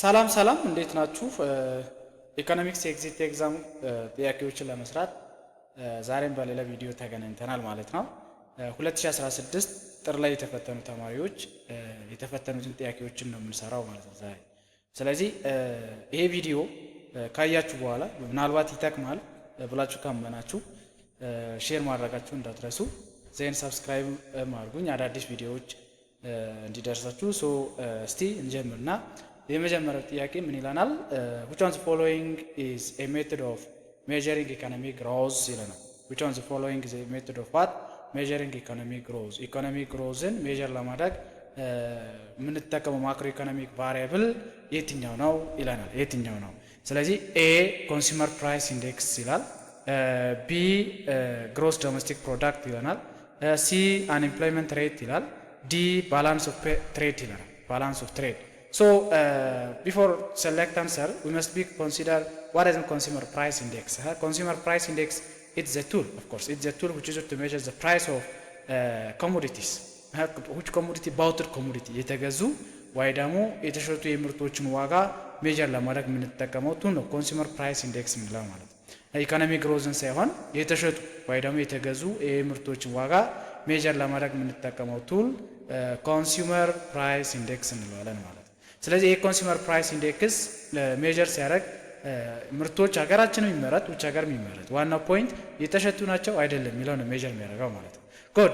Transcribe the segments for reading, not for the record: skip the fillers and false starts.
ሰላም ሰላም፣ እንዴት ናችሁ? Economics exit exam ጥያቄዎችን ለመስራት ዛሬም በሌላ ቪዲዮ ተገናኝተናል ማለት ነው። 2016 ጥር ላይ የተፈተኑ ተማሪዎች የተፈተኑትን ጥያቄዎችን ነው የምንሰራው ማለት ነው ዛሬ። ስለዚህ ይሄ ቪዲዮ ካያችሁ በኋላ ምናልባት ይጠቅማል ብላችሁ ካመናችሁ share ማድረጋችሁ እንዳትረሱ። Then subscribe አድርጉኝ አዳዲስ ቪዲዮዎች እንዲደርሳችሁ። So እስቲ እንጀምርና የመጀመሪያው ጥያቄ ምን ይለናል? Which one the following is a method of measuring economic growth ይለናል። Which one the following is a method of what? Measuring economic growth። Economic growth ን measure ለማድረግ የምንጠቀመው macroeconomic variable የትኛው ነው ይለናል። የትኛው ነው? ስለዚህ A, consumer price index ይላል። B, gross domestic product ይለናል። C, unemployment rate ይላል። D, balance of trade ይለናል። Balance of trade. So before select answer, we must be consider what is consumer price index. Consumer price index, it's a tool, of course. It's a tool which is to measure the price of commodities. Which commodity? Bought commodity, የተገዙ ወይ ደግሞ የተሸጡ የምርቶችን ዋጋ measure ለማድረግ የምንጠቀመው tool ነው consumer price index የምንለው ማለት ነው። Economic growth ን ሳይሆን የተሸጡ ወይ ደግሞ የተገዙ የምርቶችን ዋጋ measure ለማድረግ የምንጠቀመው tool consumer price index እንለዋለን ማለት ነው። ስለዚህ ይህ consumer price index measure ሲያደርግ ምርቶች ሀገራችን የሚመረት ውጭ ሀገር የሚመረት ዋናው point የተሸጡ ናቸው አይደለም የሚለው ነው measure የሚያደርገው ማለት ነው። Good.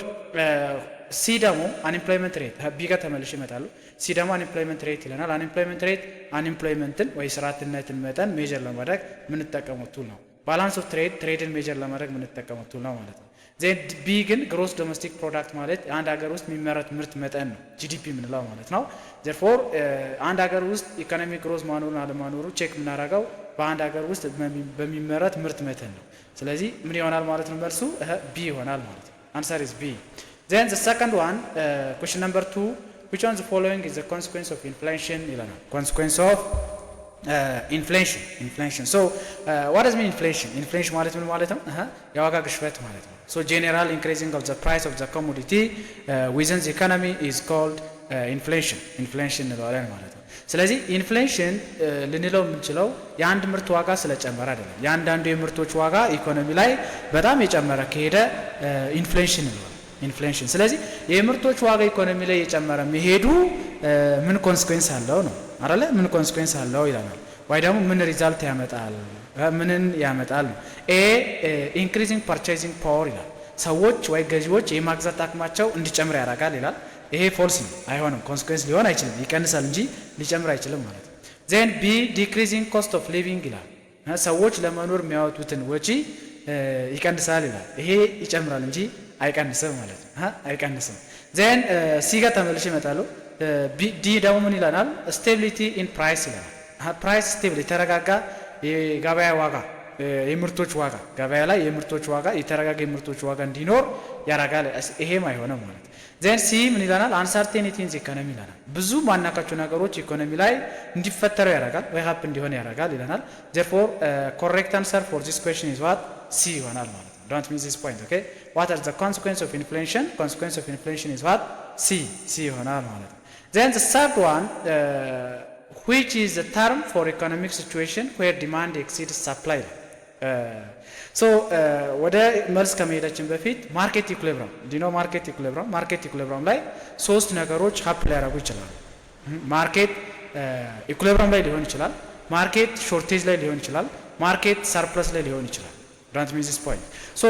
C ደግሞ unemployment rate፣ B ጋር ተመልሼ እመጣለሁ። C ደግሞ unemployment rate ይለናል። Unemployment rate unemployment ን ወይ ስራ አጥነትን መጠን measure ለማድረግ የምንጠቀመው tool ነው። Balance of trade, trade ን measure ለማድረግ የምንጠቀመው tool ነው ማለት ነው። Then B ግን gross domestic product ማለት አንድ ሀገር ውስጥ የሚመረት ምርት መጠን ነው፣ GDP የምንለው ማለት ነው። Therefore አንድ ሀገር ውስጥ economic growth መኖሩን አለመኖሩ check የምናደርገው በአንድ ሀገር ውስጥ በሚመረት ምርት መጠን ነው። ስለዚህ ምን ይሆናል ማለት ነው? መልሱ B ይሆናል ማለት ነው። Answer is B. Then the second one, question number 2, which one the following is the consequence of inflation ይለናል። Consequence of inflation. Inflation. So what does mean inflation? Inflation ማለት ምን ማለት ነው? የዋጋ ግሽበት ማለት ነው። So general increasing of the price of the commodity within the economy is called inflation. Inflation እንለዋለን ማለት ነው። ስለዚህ inflation ልንለው የምንችለው የአንድ ምርት ዋጋ ስለጨመረ አይደለም። የአንዳንዱ የምርቶች ዋጋ ኢኮኖሚ ላይ በጣም የጨመረ ከሄደ inflation እንለዋለን። Inflation። ስለዚህ የምርቶች ዋጋ ኢኮኖሚ ላይ የጨመረ መሄዱ ምን consequence አለው ነው አይደለ? ምን consequence አለው ይለናል። ወይ ደግሞ ምን result ያመጣል? ምንን ያመጣል ነው። A, increasing purchasing power ይላል። ሰዎች ወይ ገዢዎች የማግዛት አቅማቸው እንዲጨምር ያደርጋል ይላል። ይሄ false ነው፣ አይሆንም። Consequence ሊሆን አይችልም። ይቀንሳል እንጂ ሊጨምር አይችልም ማለት ነው። Then B, decreasing cost of living ይላል። ሰዎች ለመኖር የሚያወጡትን ወጪ ይቀንሳል ይላል። ይሄ ይጨምራል እንጂ አይቀንስም ማለት ነው። አይቀንስም። Then C ጋር ተመልሼ እመጣለሁ። D ደግሞ ምን ይለናል? Stability in price ይለናል። Price stable የተረጋጋ የገበያ ዋጋ፣ የምርቶች ዋጋ፣ ገበያ ላይ የምርቶች ዋጋ የተረጋጋ የምርቶች ዋጋ እንዲኖር ያደርጋል። ይሄም አይሆንም ማለት። Then C ምን ይለናል? Uncertainty in economy ይለናል። ብዙ ማናቃቸው ነገሮች ኢኮኖሚ ላይ እንዲፈጠሩ ያደርጋል ወይ happen እንዲሆን ያደርጋል ይለናል። Therefore, correct answer for this question is what? C ይሆናል ማለት ነው። Don't miss this point, okay? What are the consequence of inflation? Consequence of inflation is what? C. C ይሆናል ማለት ነው። Then the third one, which is the term for economic situation where demand exceeds supply? So ወደ መልስ ከመሄዳችን በፊት market equilibrium ዲኖ market equilibrium። Market equilibrium ላይ ሶስት ነገሮች happen ሊያደርጉ ይችላሉ። Market equilibrium ላይ ሊሆን ይችላል። Market shortage ላይ ሊሆን ይችላል። Market surplus ላይ ሊሆን ይችላል። Don't miss this point. So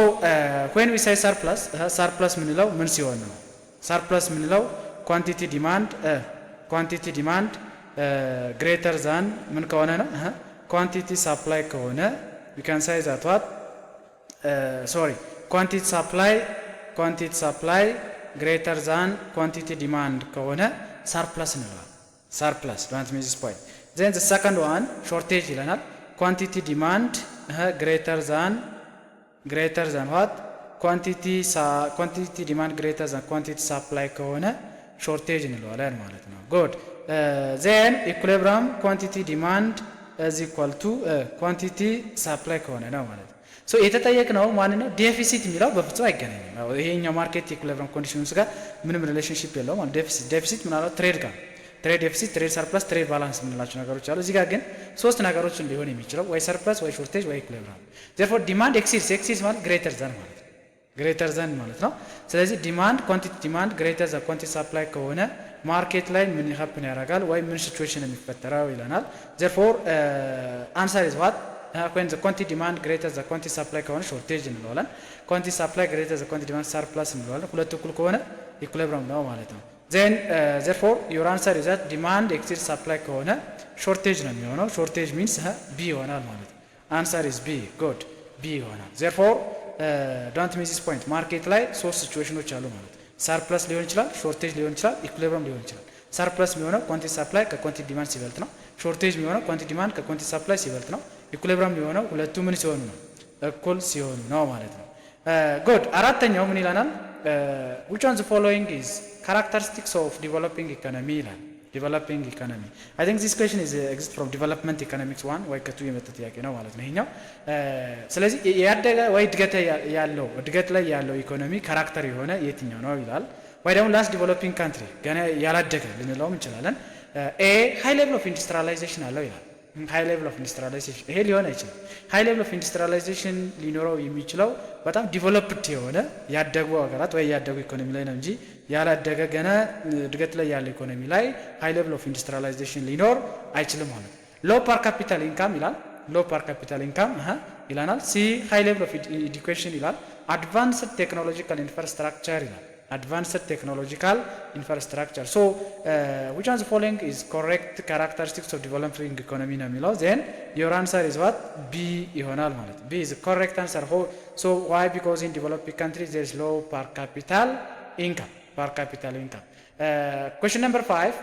when we say surplus, surplus ምንለው ምን ሲሆን ነው? Surplus ምንለው quantity demand greater than ምን ከሆነ ነው? Quantity supply ከሆነ። We can say that what, sorry, quantity supply greater than quantity demand ከሆነ surplus እንለዋለን። Surplus, don't miss this point. Then the second one, shortage ይለናል። Quantity demand greater than what? Quantity demand greater than quantity supply ከሆነ shortage እንለዋለን ማለት ነው። Good. Then equilibrium, quantity demand is equal to quantity supply ከሆነ ነው ማለት ነው። So የተጠየቅነው ማን ነው? Deficit የሚለው በፍጹም አይገናኝም። ይሄኛው market equilibrium conditions ጋር ምንም relationship የለውም ማለት deficit ምናልባት trade ጋር Trade deficit፣ trade surplus፣ trade balance የምንላቸው ነገሮች አሉ። እዚህ ጋር ግን ሶስት ነገሮችን ሊሆን የሚችለው ወይ surplus ወይ shortage ወይ equilibrium። Therefore demand exceeds፣ exceeds ማለት greater than ማለት ነው። Greater than ማለት ነው። ስለዚህ demand, quantity demand greater than quantity supply ከሆነ market ላይ ምን happen ያደርጋል ወይ ምን situation የሚፈጠረው ይለናል። Therefore answer is what? When the quantity demand greater the quantity supply ከሆነ shortage እንለዋለን። Quantity supply greater the quantity demand surplus እንለዋለን። ሁለቱ እኩል ከሆነ equilibrium ነው ማለት ነው። Then therefore your answer is that demand exceed supply ከሆነ shortage ነው የሚሆነው። Shortage means B ይሆናል ማለት ነው። Answer is B. Good. B ይሆናል። Therefore don't miss this point። Market ላይ ሶስት situation ኖች አሉ ማለት፣ surplus ሊሆን ይችላል፣ shortage ሊሆን ይችላል፣ equilibrium ሊሆን ይችላል። Surplus የሚሆነው quantity supply ከ quantity demand ሲበልጥ ነው። Shortage የሚሆነው quantity demand ከ quantity supply ሲበልጥ ነው። Equilibrium የሚሆነው ሁለቱ ምን ሲሆኑ ነው? እኩል ሲሆኑ ነው ማለት ነው። Good. አራተኛው ምን ይለናል? Which one the following is characteristics of developing economy ይላል። Developing economy, I think this question is exist from development economics one ወይ ከ two የመጣ ጥያቄ ነው ማለት ነው ይሄኛው። ስለዚህ ያደገ ወይ እድገት ያለው፣ እድገት ላይ ያለው ኢኮኖሚ character የሆነ የትኛው ነው ይላል። ወይ ደግሞ less developing country፣ ገና ያላደገ ልንለውም እንችላለን። A, high level of industrialization አለው ይላል። High level of industrialization፣ ይሄ ሊሆን አይችልም። High level of industrialization ሊኖረው የሚችለው በጣም developed የሆነ፣ ያደጉ ሀገራት ወይ ያደጉ ኢኮኖሚ ላይ ነው እንጂ ያላደገ፣ ገና እድገት ላይ ያለ ኢኮኖሚ ላይ high level of industrialization ሊኖር አይችልም ማለት ነው። Low per capital income ይላል። Low per capital income ይለናል። C, high level of education ይላል። Advanced technological infrastructure ይላል። Advanced technological infrastructure. So, which one the following is correct characteristics of developing economy ነው የሚለው። Then your answer is what? B ይሆናል ማለት። B is correct answer. So why? Because in developing country there is low per capital income, per capital income. Question number 5.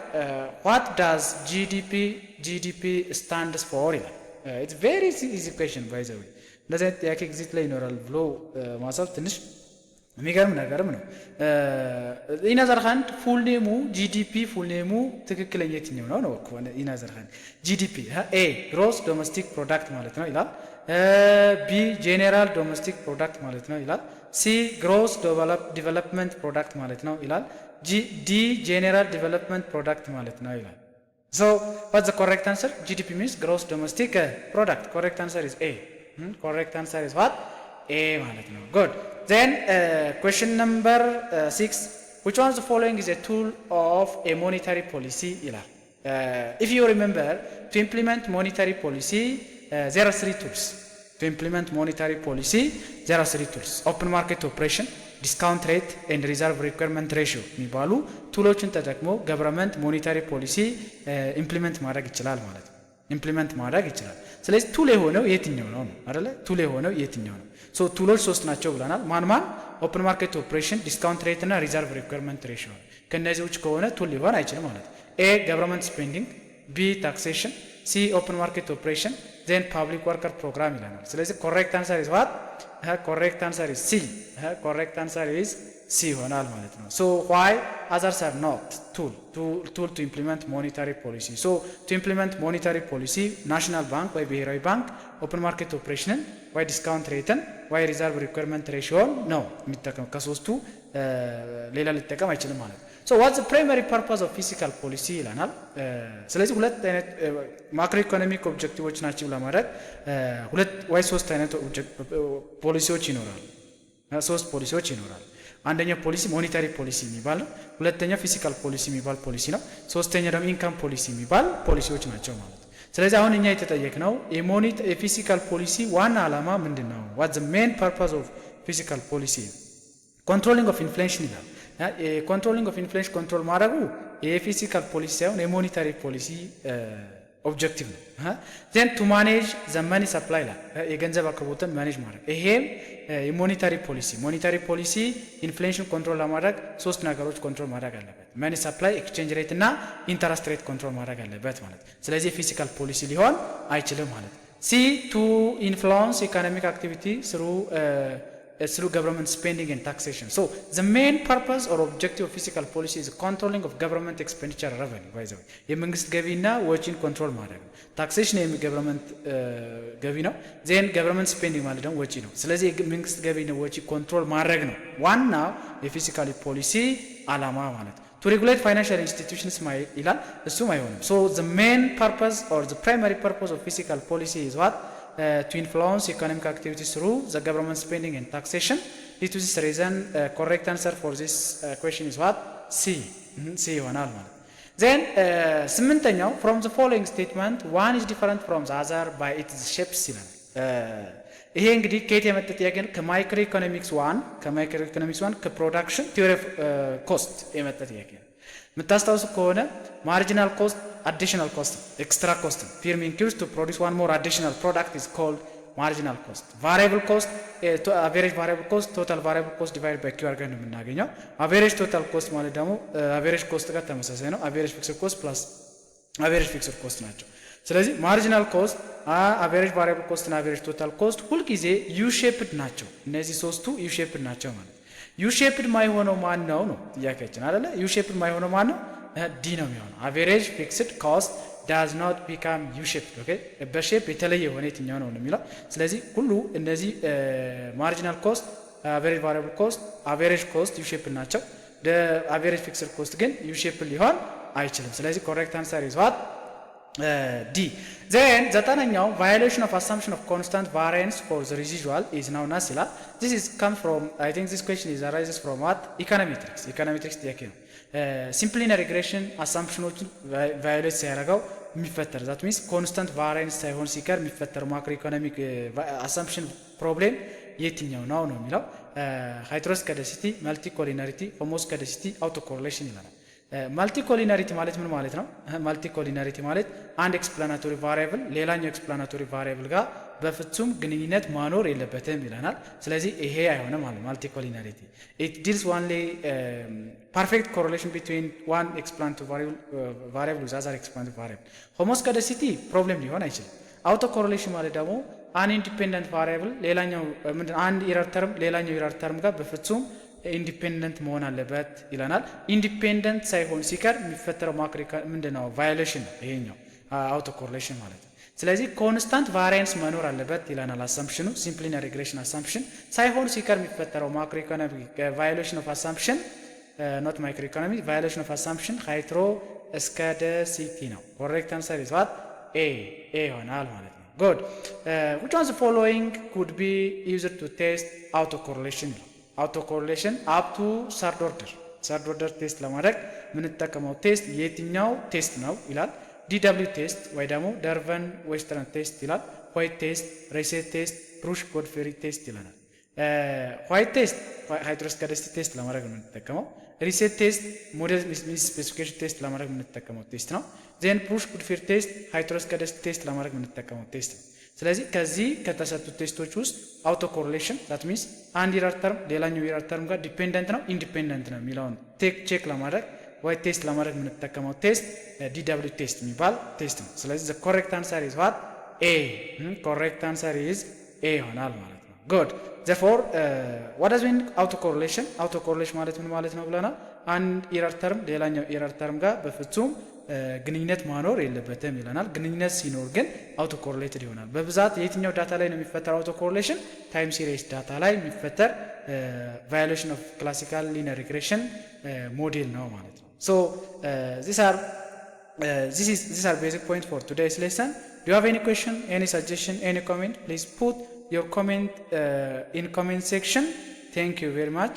What does GDP stands for ይላል። It's very easy question, by the way. እንደዚህ አይነት ጥያቄ exit ላይ ይኖራል ብሎ ማሰብ ትንሽ የሚገርም ነገርም ነው። In other hand full name ኡ GDP full name ኡ ትክክለኛ የትኛው ነው ነው እኮ። In other hand GDP፣ A, gross domestic product ማለት ነው ይላል። B, general domestic product ማለት ነው ይላል። C, gross development product ማለት ነው ይላል። D, general development product ማለት ነው ይላል። So what's the correct answer? GDP means gross domestic product. Correct answer is A. Correct answer is what? A ማለት ነው። Good. Then question number 6. Which one of the following is a tool of a monetary policy ይላል። If you remember, to implement monetary policy there are three tools. To implement monetary policy there are three tools: open market operation, discount rate and reserve requirement ratio የሚባሉ tool ኦችን ተጠቅሞ government monetary policy implement ማድረግ ይችላል ማለት ነው። Implement ማድረግ ይችላል። ስለዚህ tool የሆነው የትኛው ነው ነው አይደለ? Tool የሆነው የትኛው ነው? So tool ኦች ሶስት ናቸው ብለናል። ማን ማን? Open market operation፣ discount rate እና reserve requirement ratio። ከእነዚህ ውጭ ከሆነ tool ሊሆን አይችልም ማለት ነው። A, government spending፣ B, taxation፣ C, open market operation፣ then public worker program ይለናል። ስለዚህ correct answer is what? Correct answer is C. Correct answer is C ይሆናል ማለት ነው። So why? Others are not tool to implement monetary policy. So to implement monetary policy national bank ወይ ብሔራዊ ባንክ open market operation ን ወይ discount rate ን ወይ reserve requirement ratio ን ነው የሚጠቀም። ከሶስቱ ሌላ ሊጠቀም አይችልም ማለት ነው። So what's primary purpose of fiscal policy ይለናል። ስለዚህ ሁለት አይነት macroeconomic objective ኦች ናቸው ለማድረግ ሁለት ወይ ሶስት አይነት ፖሊሲዎች ይኖራሉ። ሶስት ፖሊሲዎች ይኖራሉ። አንደኛው ፖሊሲ monetary policy የሚባል ነው። ሁለተኛው fiscal policy የሚባል ፖሊሲ ነው። ሶስተኛ ደግሞ income policy የሚባል ፖሊሲዎች ናቸው ማለት ነው። ስለዚህ አሁን እኛ የተጠየቅነው የ fiscal policy ዋና ዓላማ ምንድን ነው? What the main purpose of fiscal policy? Controlling of inflation ይላል። Controlling of inflation control ማድረጉ የ fiscal policy ሳይሆን የ monetary policy objective ነው። Then to manage the money supply ይላል። የገንዘብ አቅርቦትን manage ማድረግ፣ ይሄም የ monetary policy inflation control ለማድረግ ሶስት ነገሮች control ማድረግ አለበት። Money supply፣ exchange rate እና interest rate control ማድረግ አለበት ማለት። ስለዚህ የ fiscal policy ሊሆን አይችልም ማለት። C, to influence economic activity through government spending and taxation. So the main purpose or objective of fiscal policy is controlling of government expenditure, revenue. By the way, የመንግስት ገቢና ወጪን control ማድረግ ነው። Taxation የ government ገቢ ነው። Then government spending ማለት ደግሞ ወጪ ነው። ስለዚህ የመንግስት ገቢና ወጪ control ማድረግ ነው ዋናው የ fiscal policy አላማ ማለት ነው። To To regulate financial institutions ይላል፣ እሱም አይሆንም። So the main purpose or the primary purpose of fiscal policy is what? To influence economic activities through the government spending and taxation. Due to this reason, correct answer for this question is what? C. C ይሆናል ማለት። Then ስምንተኛው፣ from the following statement, one is different from the other by its shapes ይላል። ይሄ እንግዲህ ከየት የመጣ ጥያቄ ነው? ከ microeconomics 1፣ ከ microeconomics 1፣ ከ production theory of cost የመጣ ጥያቄ ነው። የምታስታውሱ ከሆነ marginal cost additional cost፣ extra cost firm incurs to produce one more additional product is called marginal cost። Variable cost፣ average variable cost total variable cost divide by Q አድርገን ነው የምናገኘው። Average total cost ማለት ደግሞ average cost ጋር ተመሳሳይ ነው። Average fixed cost plus average fixed cost ናቸው። ስለዚህ marginal cost፣ average variable cost እና average total cost ሁልጊዜ U shaped ናቸው። እነዚህ ሶስቱ U shaped ናቸው ማለት። U shaped ማይሆነው ማን ነው ነው ጥያቄያችን አይደለ? U shaped ማይሆነው ማን ነው? D ነው የሚሆነው። Average fixed cost does not become U shaped። Okay፣ በ shape የተለየ የሆነ የትኛው ነው የሚለው። ስለዚህ ሁሉ እነዚህ marginal cost፣ average variable cost፣ average cost U shape ናቸው። Average fixed cost ግን U shape ሊሆን አይችልም። ስለዚህ correct answer is what? D። Then ዘጠነኛው፣ violation of assumption of constant variance for the residual is known as ይላል። This is come from, I think this question is arises from what? Econometrics። Econometrics ጥያቄ ነው። Simple linear regression assumption ኖችን violate ሲያደርገው የሚፈጠር፣ that means constant variance ሳይሆን ሲቀር የሚፈጠር macroeconomic assumption problem የትኛው ነው ነው የሚለው። Heteroscedasticity፣ multicollinearity፣ homoscedasticity፣ autocorrelation ይላል። Multicollinearity ማለት ምን ማለት ነው? Multicollinearity ማለት አንድ explanatory variable ሌላኛው explanatory variable ጋር በፍጹም ግንኙነት ማኖር የለበትም ይለናል። ስለዚህ ይሄ አይሆንም ማለት። Multicollinearity, it deals only perfect correlation between one explanatory variable with other explanatory variable። Homoscedasticity problem ሊሆን አይችልም። Autocorrelation ማለት ደግሞ አንድ independent variable ሌላኛው ምንድን አንድ error term ሌላኛው error term ጋር በፍጹም independent መሆን አለበት ይለናል። Independent ሳይሆን ሲቀር የሚፈጠረው macro ምንድን ነው? Violation ነው ይሄኛው autocorrelation ማለት ነው። ስለዚህ constant variance መኖር አለበት ይለናል assumption ኑ። Simple linear regression assumption ሳይሆን ሲቀር የሚፈጠረው macroeconomic violation of assumption, not microeconomic violation of assumption, heteroscedasticity ነው። Correct answer is what? A። A ይሆናል ማለት ነው። Good. Which one the following could be used to test autocorrelation ነው። Autocorrelation up to third order፣ third order test ለማድረግ የምንጠቀመው test የትኛው test ነው ይላል። DW test ወይ ደግሞ Durbin Watson test ይላል። White test፣ Resse test፣ Breusch Godfrey test ይለናል። White test heteroscedasticity test ለማድረግ ነው የምንጠቀመው። Resse test model misspecification test ለማድረግ የምንጠቀመው test ነው። Then Breusch Godfrey test heteroscedasticity test ለማድረግ የምንጠቀመው test ነው። ስለዚህ ከዚህ ከተሰጡት test ኦች ውስጥ autocorrelation፣ that means አንድ error term ሌላኛው error term ጋር dependent ነው independent ነው የሚለውን check ለማድረግ ወይ test ለማድረግ የምንጠቀመው test DW test የሚባል test ነው። ስለዚህ the correct answer is what? A። Correct answer is A ይሆናል ማለት ነው። Good. Therefore, what does mean autocorrelation? Autocorrelation ማለት ምን ማለት ነው ብለናል። አንድ error term ሌላኛው error term ጋር በፍጹም ግንኙነት ማኖር የለበትም ይለናል። ግንኙነት ሲኖር ግን autocorrelated ይሆናል። በብዛት የትኛው data ላይ ነው የሚፈጠረው autocorrelation? Time series data ላይ የሚፈጠር violation of classical linear regression model ነው ማለት ነው። So these are basic point for today's lesson. Do you have any question, any suggestion, any comment? Please put your comment in comment section. Thank you very much.